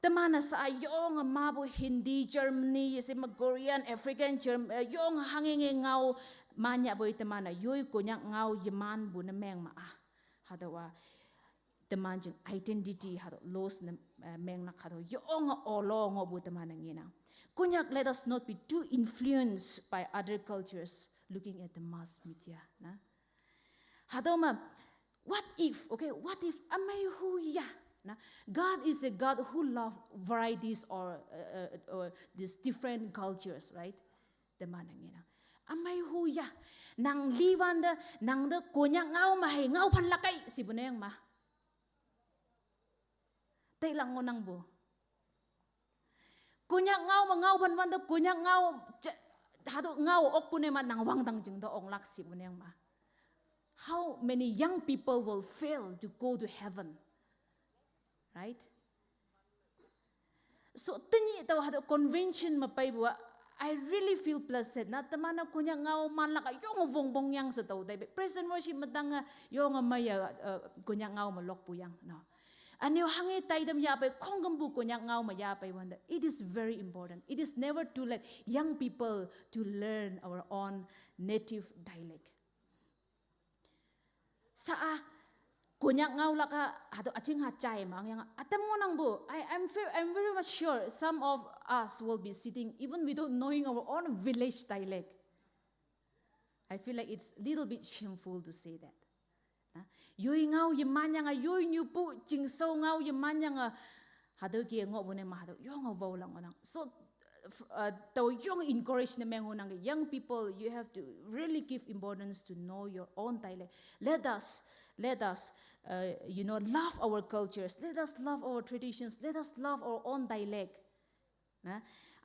teman-e sa yong a mapu Hindi, Germany, yese ma Korean, African, Germ-, eh, yong a hangenge ngao manyahpoi teman-e yoi Konyak ngao yemanpu ne meng ma-a. Hatüowa teman jing identity hatüo loss ne, eh, menglak hatüo yong a olo ngohpu teman-e ngenang. Konyak, let us not be too influenced by other cultures looking at the mass media, na. Hatüo ma, what if, okay, what if, ümei hu ya, na. God is a God who love varieties or, uh, uh, or these different cultures, right? Teman-e ngenang. Ümei hu ya, nang liwante, nangte Konyak ngao me hei ngao phanlak kai, shipu neng ma. Teilang ngohnangpu. Konyak ngao me ngao phan wante Konyak ngao, ja-, hatüo ngao okpu ne ma nang wangdang jingte onglak shipu neng ma. How many young people will fail to go to heaven? Right? So, tenyih tao hatüo convention me peipu-a, I really feel blessed. Na, teman-e Konyak ngao manlak-a yong wongbong yang she tao taipe. Praise and worship me tang-a yong meiye, uh, Konyak ngao me lokpu yang, no. Üneo hanghe taitam yahpei, khongkümpu Konyak ngao me yahpei wante. It is very important. It is never too late, young people, to learn our own native dialect. Sa-a, Konyak ngaolak-a, hatüo üjing ha jai mang yang, ütam ngohnangpu. I, I'm ve-, I'm very much sure some of us will be sitting, even without knowing our own village dialect. I feel like it's a little bit shameful to say that. Na, yoi ngao yeman yang-a, yoi nyupu, chingshao ngao yeman yang-a, hatüo ke ngohpu ne ma hatüo yong a waolak ngohnang. So, f-, uh, tao yong encourage ne meng ngohnang ke, young people, you have to really give importance to know your own dialect. Let us, let us, uh, you know, love our cultures. Let us love our traditions. Let us love our own dialect. Na,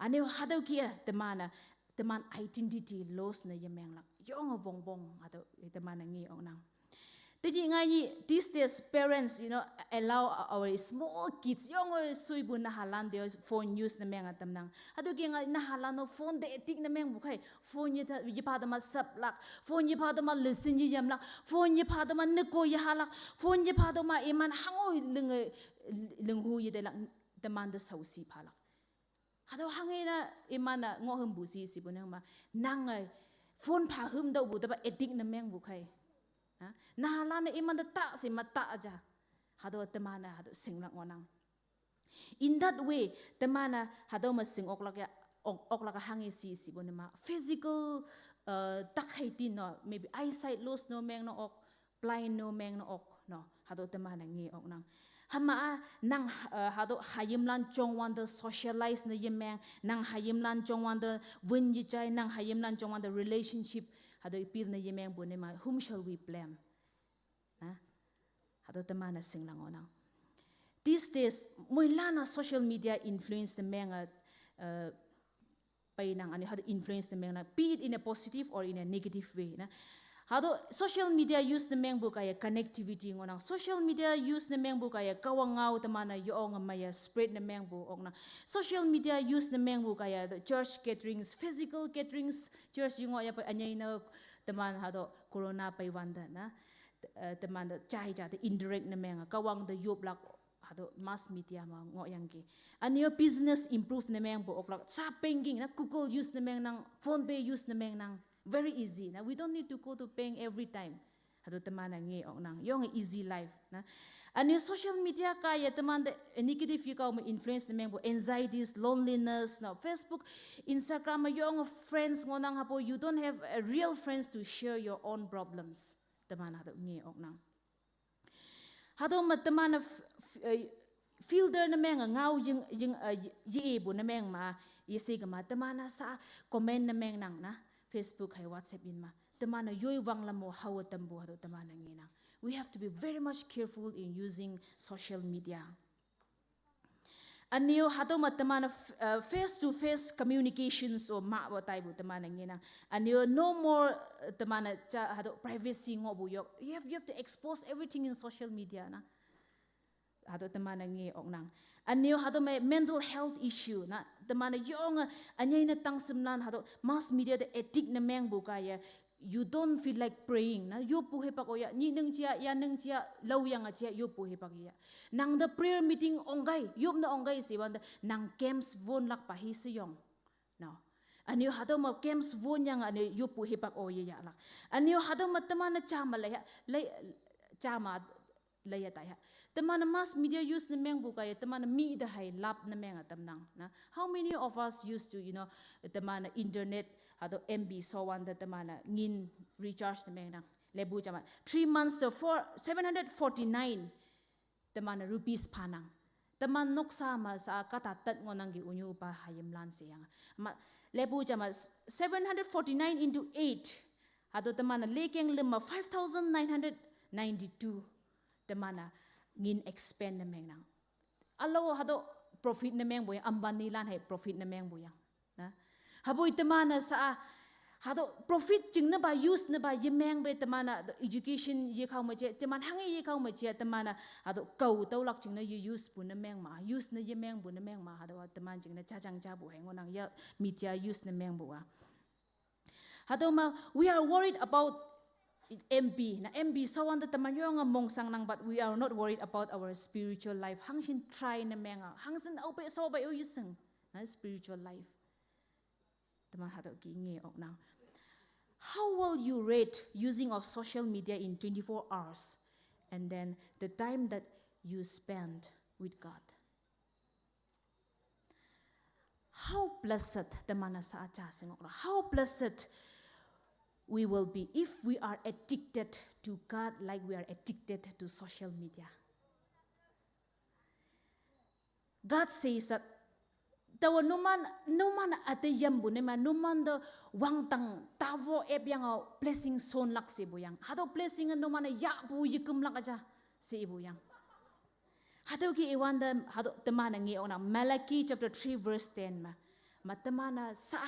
üneo hatüo ke-a teman-e, teman identity loss ne yemenglak. Yong wongbong hatüo teman-e nge oknang. Tenyih ngainyih, these days parents, you know, allow our small kids, yong-o suipu nahalan te phone use ne meng-a tamnang. Hatüo ke ngai nahalan-o phone te addict ne mengpu khei. Phone yeta, yepha tüoma saplak. Phone yepha tüoma listen yeyamlak. Phone yepha tüoma neko yehalak. Phone yepha tüoma iman hango linge, linghu yetelak, teman te shaoshi phalak. Hatüo hanghe ne iman-e ngoh hümpu shi shipu neng ma, nange phone pha hüm taopu tepa addict ne mengpu khei. Ha? Nahalan-e iman te ta shi ma ta ja. Hatüo teman-e hatüo shinglak ngohnang. In that way, teman-e hatüo me shing oklak ya, ok, oklak hanghe shi shipu ne ma, physical, uh, tak hei tin no, maybe eyesight loss no meng no ok, blind no meng no ok, no, hatüo teman-e nge oknang. Hüma-a nang, uh, hatüo hayimlan jongwante socialize ne yemeng, nang hayimlan jongwante wün yejai, nang hayimlan jongwante relationship hatüo build ne yemengpu ne ma, whom shall we blame? Na? Hatüo teman-e shinglak ngohnang. These days, moilan-a social media influence ne meng-a, uh, peinang, üneo hatüo influence ne mengnang, be it in a positive or in a negative way, na. Hatüo social media use ne mengpu kaiye connectivity ngohnang. Social media use ne mengpu kaiye Kahwang ngao teman-e yong a meiye spread ne mengpu oknang. Social media use ne mengpu kaiye the church gatherings, physical gatherings, church yengoh yahpei ünyei ne teman hatüo corona peiwante, na. Eh, teman te jai ja te interact ne meng-a, Kahwang te yoplak, hatüo mass media me ngohyangki. Üneo business improve ne mengpu oklak, sha banking na, Google use ne mengnang, PhonePe use ne mengnang. Very easy na. We don't need to go to bank every time. Hatüo teman-e nge oknang. Yong easy life na. Üneo social media kaiye teman te negative yekao me influence ne mengpu anxieties, loneliness, na. Facebook, Instagram me yong friends ngohnang hapo, you don't have a real friends to share your own problems. Teman hatüo nge oknang. Hatüo me teman-e f-, f-, eh, filter ne meng-a ngao ying, ying, eh, ye-, yepu ne meng ma, yeshe kema teman-a sha comment ne mengnang na, Facebook hei WhatsApp in ma. Teman-e yoi wanglam mo hao tampu hatüo teman-e ngenang. We have to be very much careful in using social media. Üneo hatüo me teman-e f-, uh, face to face communications-o mahpu taipu teman-e ngenang. Üneo no more, uh, teman-e ja hatüo privacy ngohpu yok. You have, you have to expose everything in social media na. Hatüo teman-e nge oknang. Aneo hatüo me mental health issue na, teman-e yonge ünyei ne tangshimlan hatüo mass media te addict ne mengpu kaiye, you don't feel like praying na, yoppu hipak oya, nyih ning jia, ya ning jia, laoyange jia, yoppu hipak ya. Nang te prayer meeting ongkai, yop ne ongkai she wante, nang games wonlakpa hi sheyong. No. Aneo hatüo me games wonyange aneo yoppu hipak oye yahlak. Aneo hatüo me teman-e jama lei ha, lei, jama leiya tai ha. Teman-e mass media use ne mengpu kaiye, teman-e mi te hei lap ne menge tamnang na. How many of us used to, you know, teman-e internet, hatüo M B showante teman-e ngin recharge ne mengnang. Lepu jama, three months to four, seven hundred forty-nine teman-e rupees phanang. Teman noksa me sha kahta tat ngohnangki ünyupa hayimlan sheyange. Ma, lepu jama, seven hundred forty-nine into eight. Hatüo teman-e lekeng lüm me five thousand nine hundred ninety-two. Teman-e ngin expend ne mengnang. Ülao hatüo profit ne mengpu yang, Ambanilan hei profit ne mengpu yang. Na? Hüpoi teman-e sha, hatüo profit jingnepa use nepa yemengpe teman-e education yekhao me je, teman hanghe yekhao me je, teman-e hatüo kao tüolak jingne ye usepu ne mengma, use ne yemengpu ne mengma, hatüo-a teman jingne jajang japu hei ngohnang ya media use ne mengpu-a. Hatüo me, we are worried about M B. Na M B showante teman yonge mongshangnang, but we are not worried about our spiritual life. Hangshin try ne menge, hangshin aope shope o yeshing, na spiritual life. Teman hatüo ki nge oknang. How will you rate using of social media in twenty-four hours? And then the time that you spend with God. How blessed, teman-e sha ja shingok la. How blessed we will be if we are addicted to God like we are addicted to social media. God says that, taowa numan, numan üte yampu ne ma, numan te wangdang taowe ep yange blessing shonlak shepu yang. Hatüo blessing numan-e yahpu yekümlak ja shepu yang. Hatüo ki iwante, hatüo teman-e nge oknang Malachi chapter three verse ten me. Ma teman-e sha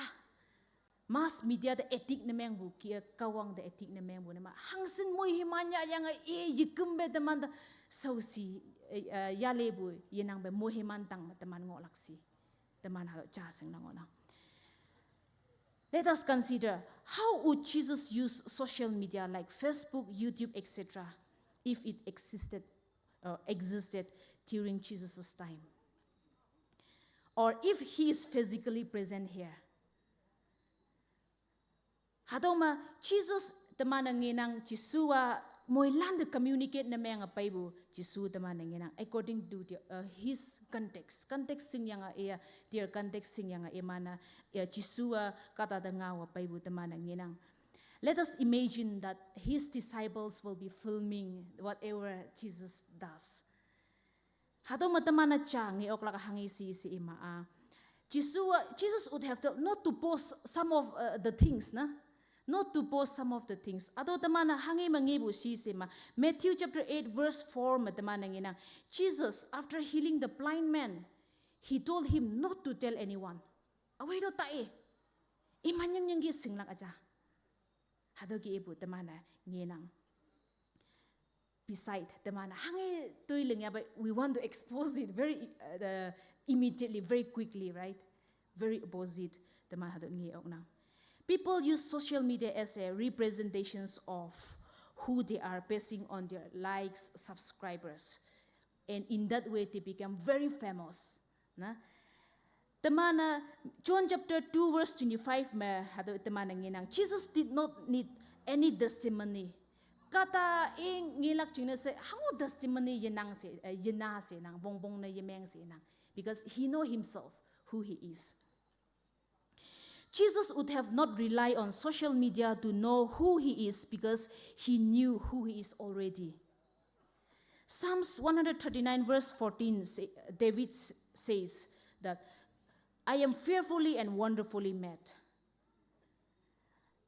mass media te addict ne mengpu, ki-e Kahwang te addict ne mengpu ne ma. Hangshin moihiman yahyange i yekümpe teman te shaoshi, eh, eh, yalepu yenangpe moihiman tang me teman ngohlak shi. Teman hatüo ja shingnang ngohnang. Let us consider, how would Jesus use social media like Facebook, YouTube, et cetera, if it existed, uh, existed during Jesus' time? Or if he is physically present here? Hatüo me Jesus teman-e ngenang, Jesu-a moilan te communicate ne menge peipu, Jesu teman-e ngenang according to the, uh, his context. Context shingyange iya, their context shingyange iman-e, ya Jesu-a kahta te ngaowe peipu teman-e ngenang. Let us imagine that his disciples will be filming whatever Jesus does. Hatüo me teman-e ja nge oklak hanghe she she ima-a, Jesu, uh, Jesus would have told not to post some of, uh, the things na. Not to post some of the things. Hatüo teman-e hanghe me ngepu she she ma. Matthew chapter eight verse four me teman-e ngenang. Jesus, after healing the blind man, he told him not to tell anyone. Awei to tae. Iman nying nyingki shinglak ja. Hatüo ki ipu teman-e ngenang. Beside, teman hanghe toi ling ya, but we want to expose it very, uh, the, immediately, very quickly, right? Very opposite, teman hatüo nge oknang. People use social media as a representations of who they are basing on their likes, subscribers. And in that way, they become very famous. Na? Teman-e, John chapter two verse twenty-five me, hatüo teman-e ngenang. Jesus did not need any testimony. Kahta i ngelak jingne she, hango testimony yenang she, eh, yena she nang, wongpong ne yemeng she nang. Because he know himself, who he is. Jesus would have not relied on social media to know who he is because he knew who he is already. Psalms one hundred thirty-nine verse fourteen say, David s-, says that, "I am fearfully and wonderfully made."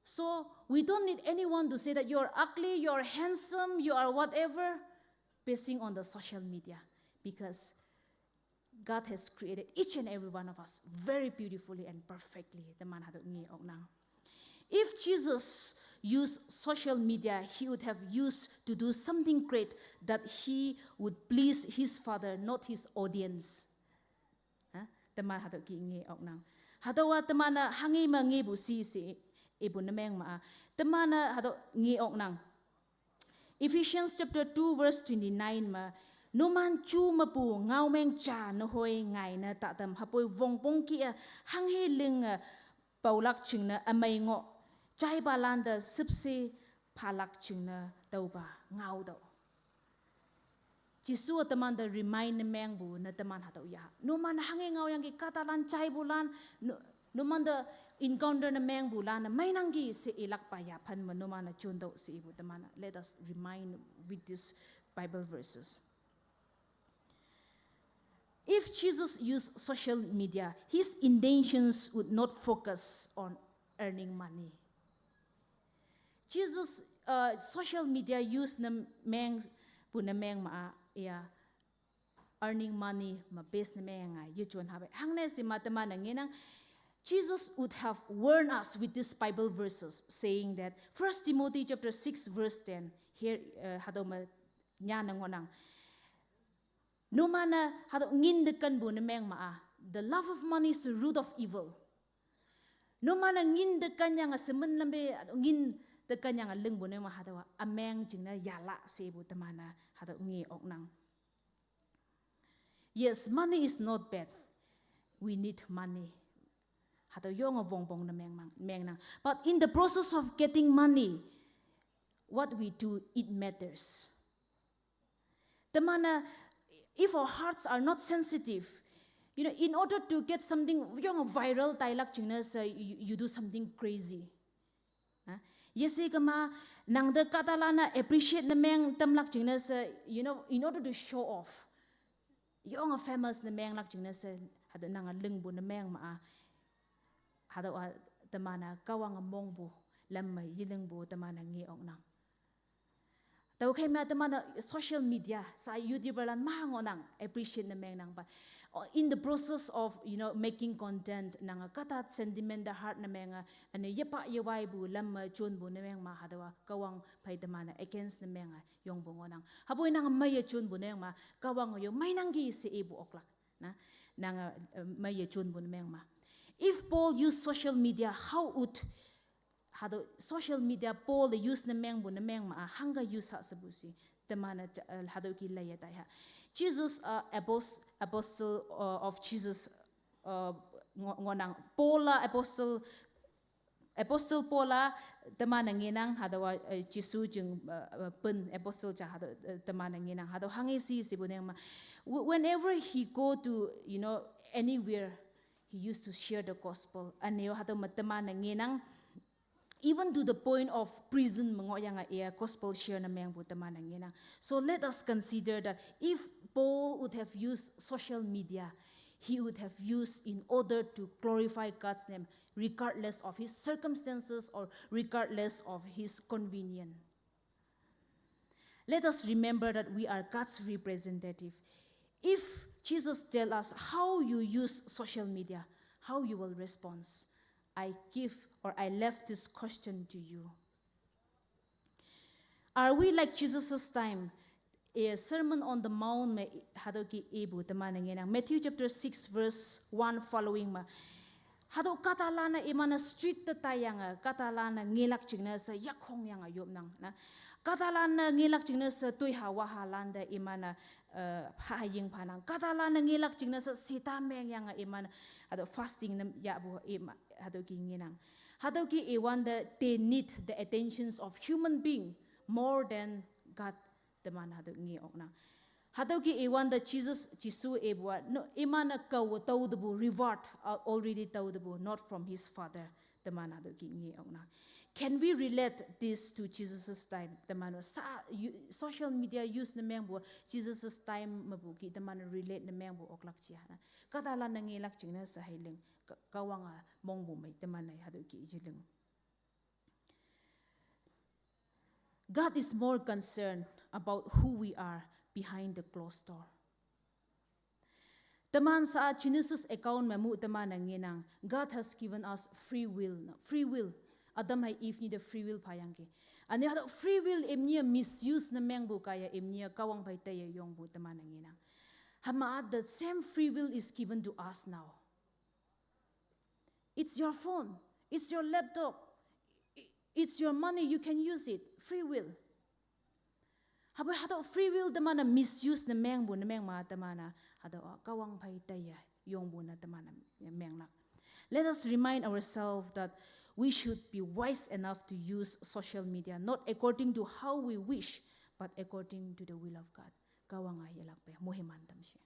So we don't need anyone to say that you're ugly, you're handsome, you are whatever, basing on the social media, because God has created each and every one of us very beautifully and perfectly. Teman hatüo nge oknang. If Jesus used social media, he would have used to do something great that he would please his Father, not his audience. Teman hatüo ki nge oknang. Hatüowa teman-e hanghe me ngepu shi she ipu ne meng ma-a, teman-e hatüo nge oknang. Ephesians chapter two verse twenty-nine me, numan ju mepu ngaomeng ja nehoi ngaine tatam hüpoi wongpong kih-e hanghe linge paolak jingne ümei ngoh, jaipalante shüpshe phalak jingne tüopa ngaotüoh. Jesu-a temante remind ne mengpu ne teman hatüo ya. Numan hanghe ngaoyangki kahtalan jaipulan, nu-, numante encounter ne mengpulan-e meinangki she ilakpa yaphan me numan-e jontüoh she ipu teman-e. Let us remind with this Bible verses. If Jesus used social media, his intentions would not focus on earning money. Jesus, uh, social media use ne mengpu ne meng ma-a, ya, earning money me base ne meng-a yejon hape. Hangne she ma teman-e ngenang, Jesus would have warned us with these Bible verses, saying that First Timothy chapter six verse ten, here, uh, hatüo me nyane ngohnang. Numan-e hatüo ngin te kenpu ne meng ma-a, the love of money is the root of evil. Numan-e ngin te kenyange shemen lampe, hatüo ngin te kenyange lingpu ne ma hatüowa ümeng jingne yala she ipu teman-e hatüo nge oknang. Yes, money is not bad. We need money. Hatüo yonge wongpong ne meng mang, mengnang. But in the process of getting money, what we do, it matters. Teman-e, if our hearts are not sensitive, you know, in order to get something, yonge viral tailak jingne she, you, you do something crazy. Ha? Yeshe kema, nangte kahtalan-e appreciate ne meng tamlak jingne she, you know, in order to show off, yonge famous ne menglak jingne she, hatüo nange lingpu ne meng ma-a, hatüowa teman-e Kahwange mongpu, lam me yelingpu teman-e nge oknang. Tüokhei me teman-e social media, sa YouTuberlan ma ngohnang appreciate ne mengnang pa. Oh, in the process of, you know, making content, nange kahta sentiment te hurt ne menge, üne yepa yewaipu lam me jonpu ne meng ma hatüowa Kahwang phei teman-e against ne menge yongpu ngohnang. Hüpoi nange meiye jonpu ne meng ma, Kahwange yo meinangki she ipu oklak. Na, nange, uh, meiye jonpu ne meng ma. If Paul used social media, how would, hatüo social media Paul-e use ne mengpu ne meng ma-a, hangke use ha shepu shi. Teman-e ja-, uh, hatüo ki laiye tai ha. Jesus, uh, apos-, apostle, uh, of Jesus, uh, ngo-, ngohnang Paul-a apostle, Apostle Paul-a teman-e ngenang hatüowa, uh, Jesu jing, uh, uh, pen apostle ja hatüo, uh, teman-e ngenang hatüo hanghe shi shepu ne ma. Wh-, whenever he go to, you know, anywhere, he used to share the gospel. Üne-o hatüo me teman-e ngenang, even to the point of prison me ngohyange iya gospel share ne mengpu teman-e ngenang. So let us consider that if Paul would have used social media, he would have used in order to glorify God's name, regardless of his circumstances or regardless of his convenience. Let us remember that we are God's representative. If Jesus tell us how you use social media, how you will respond? I give or I left this question to you. Are we like Jesus' time? Eh, Sermon on the Mount me hatüo ki ipu teman-e ngenang. Matthew chapter six verse one following me. Hatüo kahtalan-e iman-e street te taiyange, kahtalan-e ngelak jingne she yakhong yange yopnang na. Kahtalan-e ngelak jingne she toiha wahalante iman-e, eh, haying phanang. Kahtalan-e ngelak jingne she sita mengyange iman-e, hatüo fasting ne yahpu ima, hatüo ki ngenang. Hatüo ki iwante they need the attentions of human being more than God, teman hatüo nge oknang. Hatüo ki iwante Jesus, Jesu ipu-a, no, iman-e kao tao tepu reward, uh, already tao tepu, not from his Father. Teman hatüo ki nge oknang. Can we relate this to Jesus' time? Teman-o sa, you, social media use ne mengpu, Jesus' time mepu ki teman relate ne mengpu oklak jia na. Kahtalan-e ngelak jingne she heiling, Ka-, Kahwange mongpu mei teman-e hatüo ki jiling. God is more concerned about who we are behind the closed door. Teman sa Genesis account me mu teman-e ngenang, God has given us free will, no? Free will. Adam hei Eve ni te free will phayangki. Üne hatüo free will imni-e misuse ne mengpu kaiye imni-e Kahwang phei teiye yongpu teman-e ngenang. Hüma the same free will is given to us now. It's your phone, it's your laptop, i- it's your money, you can use it, free will. Habo hatüo free will teman-e misuse ne mengpu ne mengma teman-e hatüo-a Kahwang phei taiye yongpu ne teman-e menglak. Let us remind ourselves that we should be wise enough to use social media not according to how we wish, but according to the will of God. Kahwange yelakpe moiman tam she.